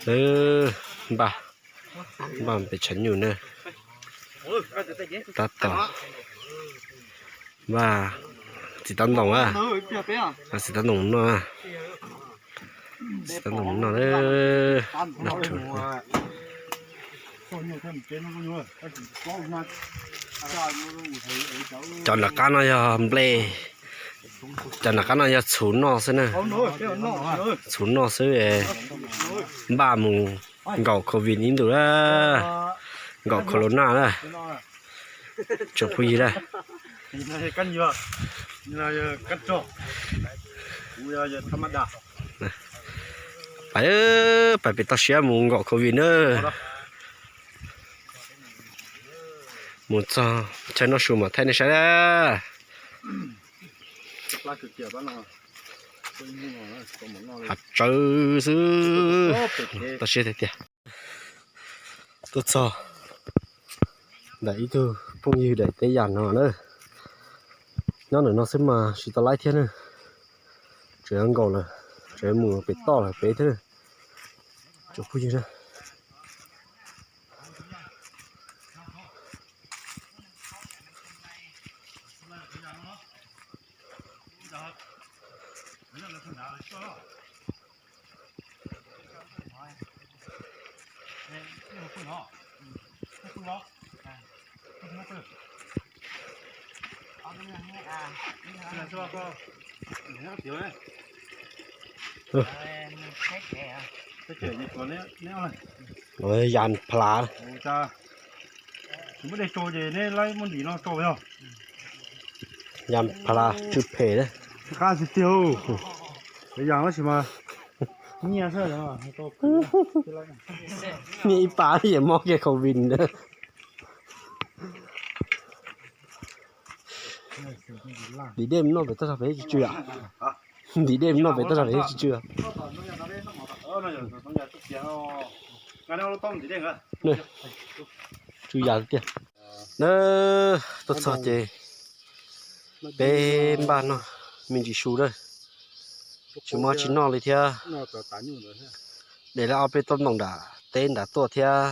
Npaj, npaj pem tshav nyuj na. Tab tom npaj txiv tau ntoos a, txiv tau ntoos noj, txiv tau ntoos noj. Cov nram qab no yog nplej, cov nram qab no yog txhuv noj xwb na. Txhuv noj xwb, npaj mus nkaum covid ib ntus na, nkaum corona na. Tsoom phooj ywg na, pais, pais pem toj siab mus nkaum covid na. Mus txog chaw noj su mam thaij nej saib na. Hav tsawv xwb, toj siab tiag tiag. Tuaj txog ntawm ib tug phooj ywg daim teb yam no na. Nyob ntawm no xwb mas tsis tau laib thiab na. Tseem yuav nkaum lawm, tseem yuav mus pem toj lawm pem thiab na. Tsoom phooj ywg na. Yas plas, yas plas tsw phem, qab tiag tiag, yas tab sis mas nyiaj xwb. Nyiaj ib pas yeej mob kiag covid ntawd. Ntim dej noj pem toj zog pem tsis tsw. Ntim dej noj pem toj zog pem tsis tsw. Tsw yas tiag. Na, tuaj txog ces peb npaj noj me ntsis su na. Tsis muaj tsis noj li thiab. De lawv ob peb tsob ntoo nram teb nrad tuaj thiab.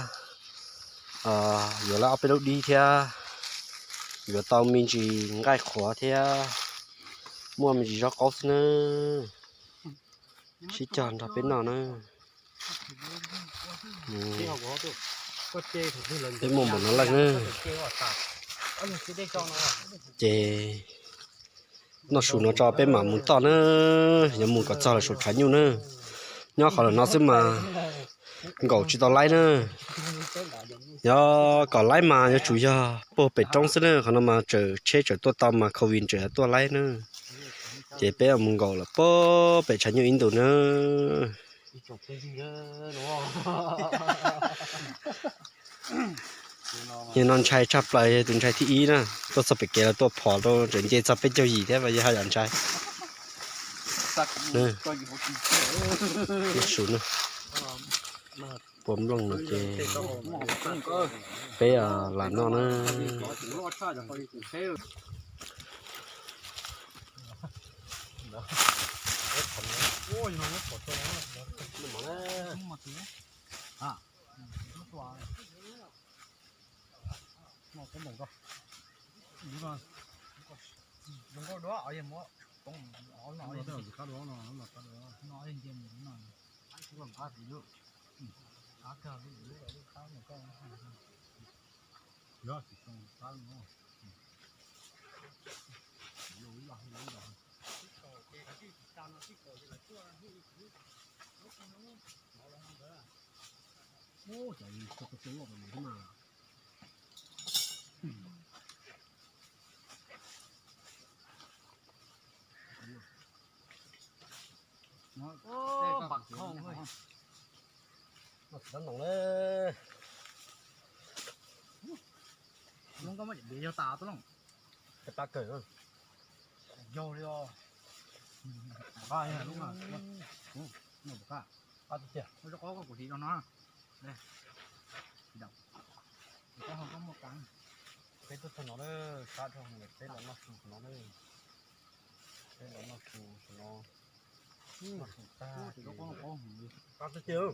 Yuav lawv ob peb lub dib thiab. Yuav tau me ntsis nqaij qhuav thiab. Muaj me ntsis zaub qaub xwb na. Sib cog nrog peb noj na. Peb muaj npaum no leej na. Ces noj su no tso peb mam mus toj na. Yuav mus kom txog lawm saum tshav nyuj na. Nyob qhov lawm no xwb mas nkaum tsis tau laib na. Yog kom laib mas yuav tsum yog puag pem roob xwb na, qhov no mas tseem tsheb tseem tuaj tau mas covid tseem tuaj laib na. Ces peb mus nkaum lawm puag pem tshav nyuj ib ntus na. Yog no ntshai tshaj plaws, yog tus ntshai thib ib na, tuaj txog pem kev los tuaj phom rau tseem nce txog peb caug yim thiab mas yog haj yam ntshai. Su, puas nplooj no ces peb lam noj na. Zoo nkauj mas cem yog tas tuaj Looj. Yog li os. Qab yog lub no. Qab tiag. Ua rau qab kuv hliv rau no. Peb tuaj txog no lawm, sab dhau, peb los noj su no lawm. Peb los noj su no. Noj su tag ces qab tiag tiag.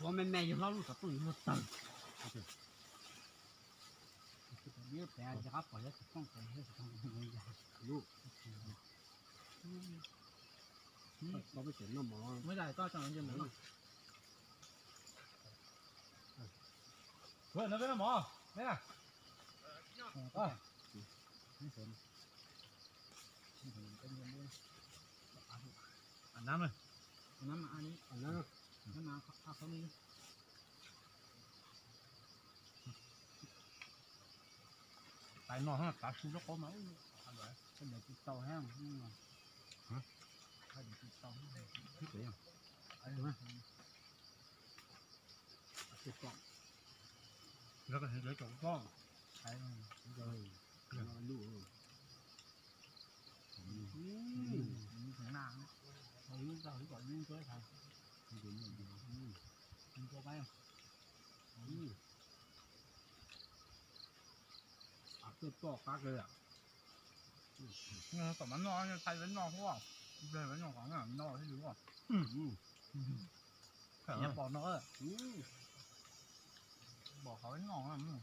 Ua me me yog hlob lub xov tooj yog luag tawg. Tais no tav su lub qub mas, tais tsis tau thiab. Tsis tau. Lawv tseem tau pob, lub, lub, lub, lub, Tom mab noj, thaij lawv noj huab, noj no thiab yus. Pom no, pom qhov noj,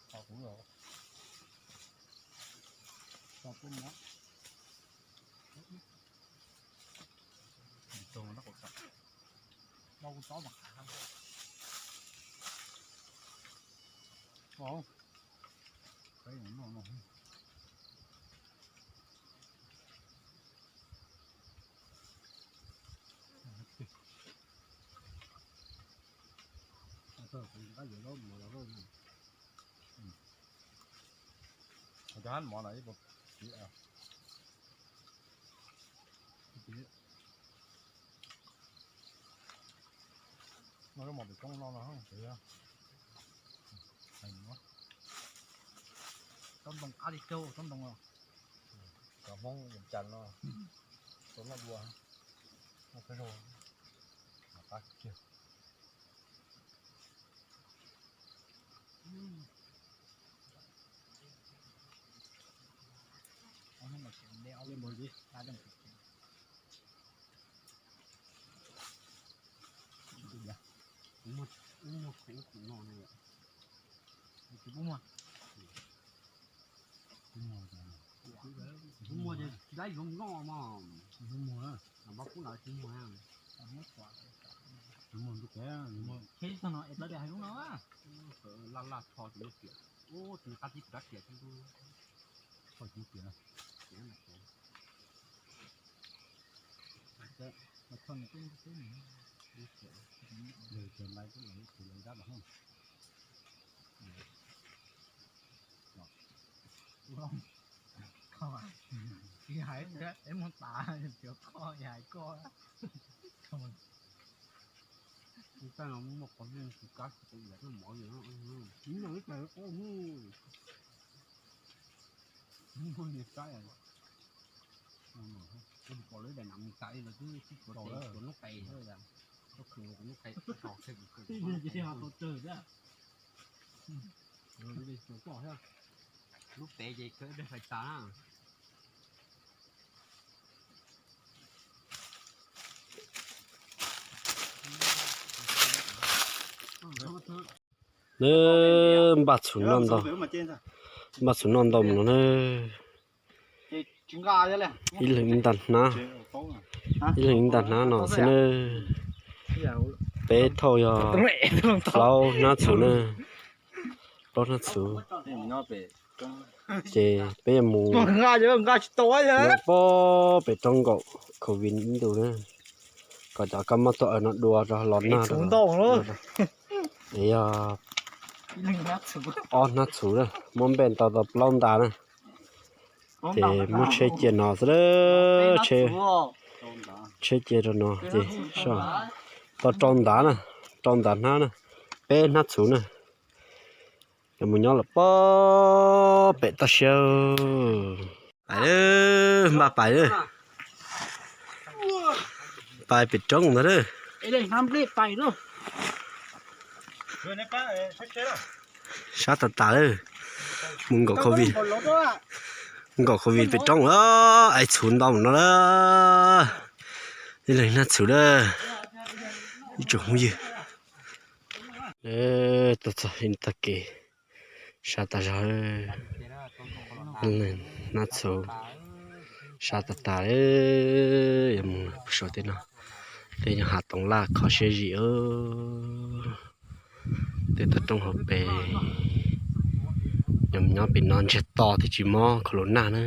qhov kuv los, qhov kuv mov. Tau kuv tob mas qab. Ov, peb noj no. Cov hab mov no ib puas, no mov pem koob no no, tsob ntoo qab li caug tsob ntoo. Cov Hmoob Vias Cas no, tau noj dua, noj peb zaug, qab kiag. Kuv muag, kuv muag, kuv muag ces tsis laib yuav noj mog. Kuv muag, kuv muag, kuv muag ntu kev, kuv muag. Tsheb txog no es plaub diam hais lub no. Laj laj tho tus lub tiam, ub, tus qab tib tus dab tiam tib lub. Tho tus tiam. Tiam no tiam. Mas tho nws twb twb nws. Yog tiam ntais twb los tus lawv dab los hoob. Tsis hais es muag tas, cov koj hais koj. Taj no muaj qhov ntoo tsis kab tsis qus yam mov, ib tais qub. Lub pem ces kawg dej fais tas na. Npaj txhuv noj ntau, npaj txhuv noj ntau mus no na. Ib leeg ib nta hnab, ib leeg ib nta hnab no xwb na. Peb thauj yog plaub hnab txhuv na, plaub hnab txhuv. Ces peb yuav mus nyob pob pem roob nkaum covid ib ntus na, kom cov kab mob tuaj aws no dua rau los nag rau. Es yog ob hnab txhuv na, muab npej ntau tau plaub nta na. Ces muab tsheb cia no xwb, tsheb cia rau no ces tau rau ntav na, rau ntav hnab na, peb hnab txhuv na. Yuav mus nyob lawm pob pem toj siab. Pais lawm, npaj pais lawm. Pais pem roob ntag lawm. Sab tas tas lawm. Mus nkaum covid, nkaum covid pem roob lawm, ais txhuv ntau no lawm. Ib leeg hnab txhuv lawm, ib tsoom phooj ywg. Tuaj txog ib tag kev sab tas zog, hnab txhuv sab tas tas lawm, yuav mus suav tej no, tej yog hav toov laj kho siab zim. Tej toj roob hauv pes, nyob pem no ntsiag to thiaj tsis mob khaus lus nag na.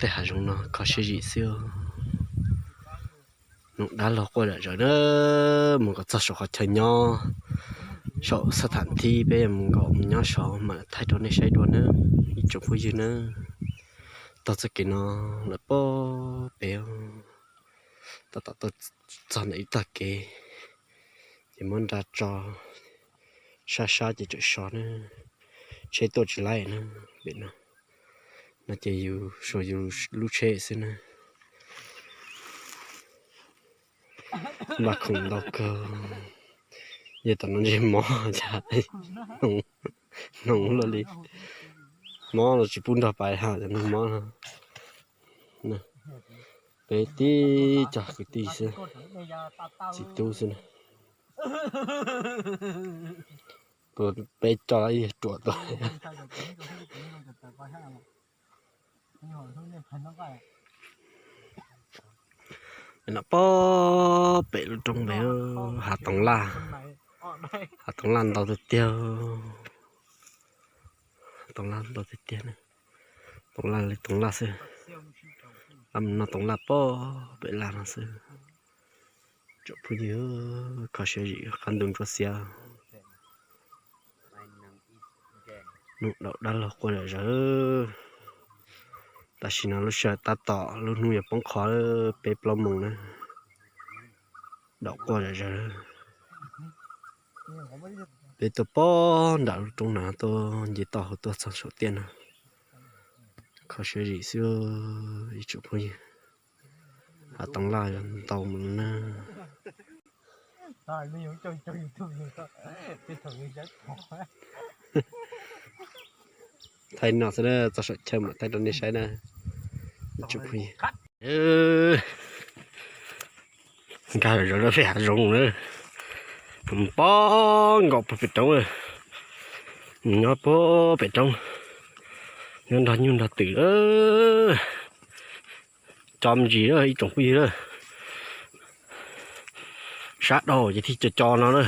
Tej hav zoov no kho siab zim xwb. Noog dab laug quaj zom zaws na, mus kom txog saum qhov chaw nyob, saum xab tham thib peb mus nkaum mus nyob saud mam thaij rau nej saib dua na, ib tsoom phooj ywg na. Tog txoj kev no lawm pob pem, tab tom tuaj txog ntawm ib tag kev, ces muab nra tso sab sab ces tseem so na, tsheb tuaj tsis laib na. Pem no, no ces yus suav yus lub tsheb xwb na. Npaj khoom ntau kawg, yog tom no ntshe mob cas, hnoos luaj li. Mob los tsis pub nrog pais ha, cov neeg mob no. Peb tib co kwv tij xwb, txiv tub xwb na. Peb tso ib yawg ruam tuaj. No pob pem lub roob pem, hav toov laj, hav toov laj ntau tiag tiag. Toov laj ntau tiag tiag, toov laj li toov laj xwb. Laj mus noj toov laj pob pem laj no xwb. Tsoom phooj ywg, kho siab zim qab ntuj ntsuab xiab. Noog daum dab laug quaj zom zaws. Tam sim no lub sij hawm tab tom lub hnub yuav poob qho peb plaub moos na. Daum quaj zom zaws. Peb tuaj pob nram lub roob na tuaj nce toj hauv tuaj txog saum tiaj no. Kho siab zim xwb ib tsoom phooj ywg. Hav toov laj ntau mus na. Thaij no xwb na, txog saum chaw mam thaij rau nej saib na. Ib tsoom phooj ywg, nkag zom zaws pem hav zoov na. Pob nkaum puag pem roob, nyob puag pem roob, nyob nrog nyuj nrog twm. Tso me ntsis ib tsoom phooj ywg na. Sab dhau ces thiaj co co no na.